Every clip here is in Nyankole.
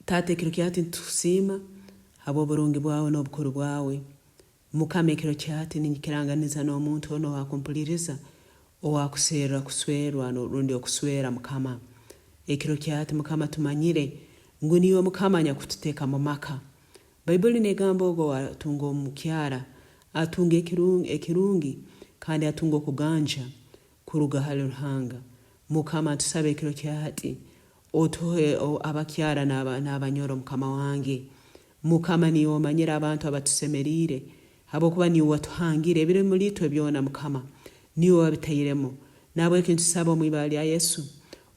Taata ekiro kya hati nitukusiima habw'oburungi bwawe n'obukuru bwawe. Mukama ekiro kya hati ninyikiranganiza n'omuntu onu ow'akumpuliriza ow'akuserra kuswerwa rundi okuswera Mukama. Ekiro kya hati Mukama tumanyire ngu niiwe Mukama anyakututeka mu maka. Baibuli negamba ogu ow'atunga omukyara atunga ekirungi kandi atunga okuganja kuruga hali Ruhanga. Mukama ntusaba ekiro kya hati otuhe abakyara n'abanyoro Mukama wange. Mukama niiwe omanyire abantu abatusemeriire habwokuba niiwe watuhangire ebiri muli itwe byona Mukama niiwe wabitairemu. Nahabweki ntusaba omu ibara lya Yesu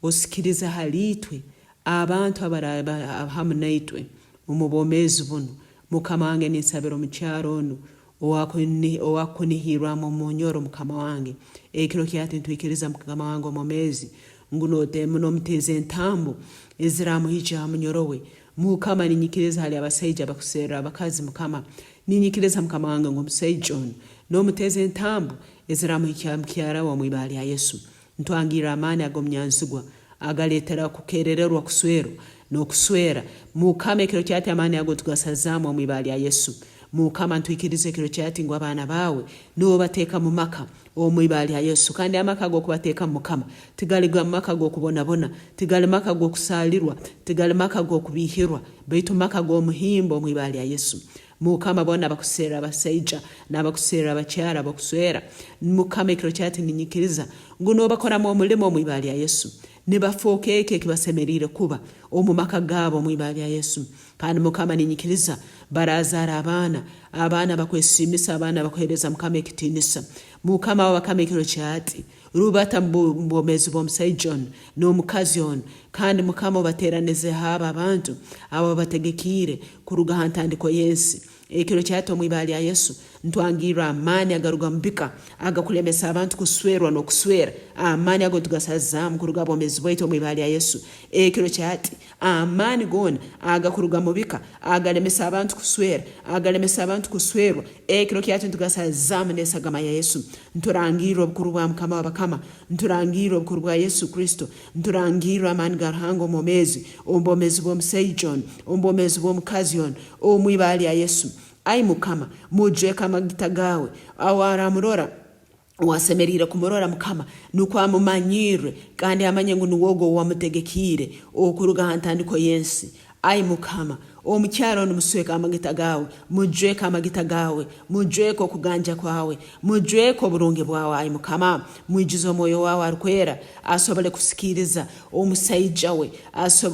osikirize hali itwe abantu abaraaba hamu naitwe omu bwomeezi bunu. Mukama wange ninsabira omukyara onu owakukunihirwamu omunyoro Mukama wange. Ekiro kya hati nitwikiriza Mukama wange omwomeezi ngu nomuteeza entambu eziramuhikya ha munyoro we. Mukama ninyikiriza hali abasaija abakuserra abakazi Mukama. Ninyikiriza Mukama wange ngu omusaija onu nomuteeza entambu eziramuhikya ha mukyara we omu ibara lya Yesu. Ntwangirra amaani ag'omunyanzigwa agaletera kukerererwa kuswerwa n'okuswera. Mukama ekiro kyati amaani ago tugasazaamu omu ibara lya Yesu. Mukama ntwikiriza ekiro kyati ngu abaana baawe niwe obateeka mu maka omu ibara lya Yesu. Kandi amaka ag'okubateekamu Mukama tigali maka g'okubonabona, tigali maka g'okusaalirwa, tigali maka g'okubiihirwa, baitu maka g'omuhimbo omu ibara lya Yesu. Mukama bona abakuserra abasaija n'abakuserra abakyara ab'okuswera, Mukama ekiro kyati ninyikiriza ngu nobakoramu omulimo omu ibara lya Yesu, nibafooka eki ekibasemeriire kuba omu maka gaabo omu ibara lya Yesu. Kandi Mukama ninyikiriza barazaara abaana, abaana abakwesiimisa, abaana abakuheereza Mukama ekitiinisa. Mukama w'abakama ekiro kyati Rubata mu bwomeezi bw'omusaija onu n'omukazi onu, kandi Mukama obateranizeho abo abantu ababategekiire kuruga ha ntandiko y'ensi. Ekiro kyahati omu ibara lya Yesu, ntwangirra amaani agaruga mu bika agakulemesa abantu kuswerwa n'okuswera. Amaani ago nitugasazaamu kuruga ha bwomeezi bwaitu omu ibara lya Yesu. Ekiro kyahati, amaani goona agakuruga mu bika agalemesa abantu kuswera, agalemesa abantu kuswerwa, Ekiro kyakyo nitugasazaamu n'esagama ya Yesu. Nturangirra obukuru bwa Mukama w'abakama. Nturangirra obukuru bwa Yesu Kristo. Nturangirra amaani ga Ruhanga omwomeezi omu bwomeezi bw'omusaija onu, omu bwomeezi bw'omukazi onu, omu ibara lya Yesu. Ai Mukama, mujweke amagita gaawe. Awaramurora, Ow'asemeriire kumurora Mukama nukwo amumanyirre kandi amanye ngu nuwe ogu owuwamutegekiire okuruga ha ntandiko y'ensi. Ai Mukama, omukyara onu musweke amagita gaawe, mujweke amagita gaawe, mujweke okuganja kwawe, mujweke oburungi bwawe, ai Mukama. Mwijuze Omwoyo waawe Arukwera asobole kusikiiriza omusaija we,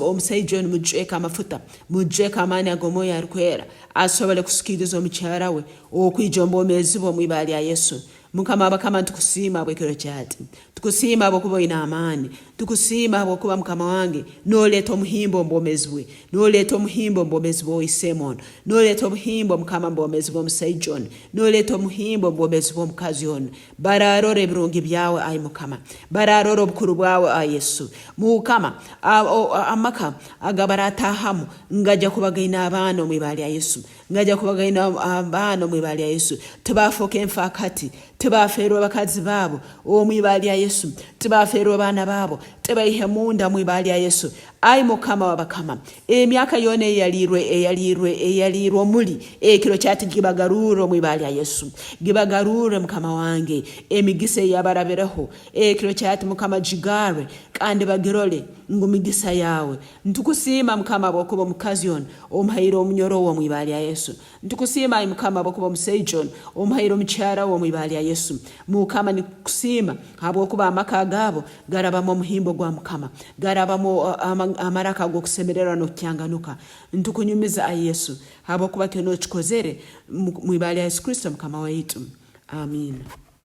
omusaija onu mujweke amafuta, mujweke amaani ag'Omwoyo Arukwera asobole kusikiiriza omukyara we okwija omu bwomeezi bwe omu ibara lya Yesu. Mukama w'abakama nitukusiima habw'ekiro kya hati. Tukusiima habwokuba oine amaani. Tukusiima habwokuba Mukama wange noleeta omuhimbo omu bwomeezi bwe. Noleeta omuhimbo omu bwomeezi bw'owaisemu onu. Noleeta obuhimbo Mukama omu bwomeezi bw'omusaija onu. Noleeta omuhimbo omu bwomeezi bw'omukazi onu. Bararora ebirungi byawe ai Mukama. Bararora obukuru bwawe ai Yesu. Mukama, amaka agabarataahamu ngaja kuba gaine abaana omu ibara lya Yesu. Ngaija kuba gaine abaana omu ibara lya Yesu. Tibafooka enfaakati, tibafeerwa bakazi baabo omu ibara lya Yesu, tibafeerwa baana baabo, tibaihe munda omu ibara lya Yesu. Ai Mukama w'abakama, emyaka yoona eyaliirwe, eyaliirwe, eyaliirwe omuli ekiro kyati gibagarurre omu ibara lya Yesu. Gibagarurre Mukama wange, emigisa eyabarabireho ekiro kyati Mukama gigarre kandi bagirole ngu migisa yawe. Ntukusiima Mukama habwokuba omukazi onu omuhaire omunyoro we omu ibara lya Yesu. Ntukusiima ai Mukama habwokuba omusaija onu omuhaire omukyara we omu ibara lya Yesu. Mukama nikukusiima habwokuba amaka agaabo garabamu omuhimbo gwa Mukama, garabamu amaraka ag'okusemererwa n'okukyanganuka. Ntukunyumiza ai Yesu habwokuba kinu okikozere mu ibara lya Yesu Kristo Mukama waitu. Amiina.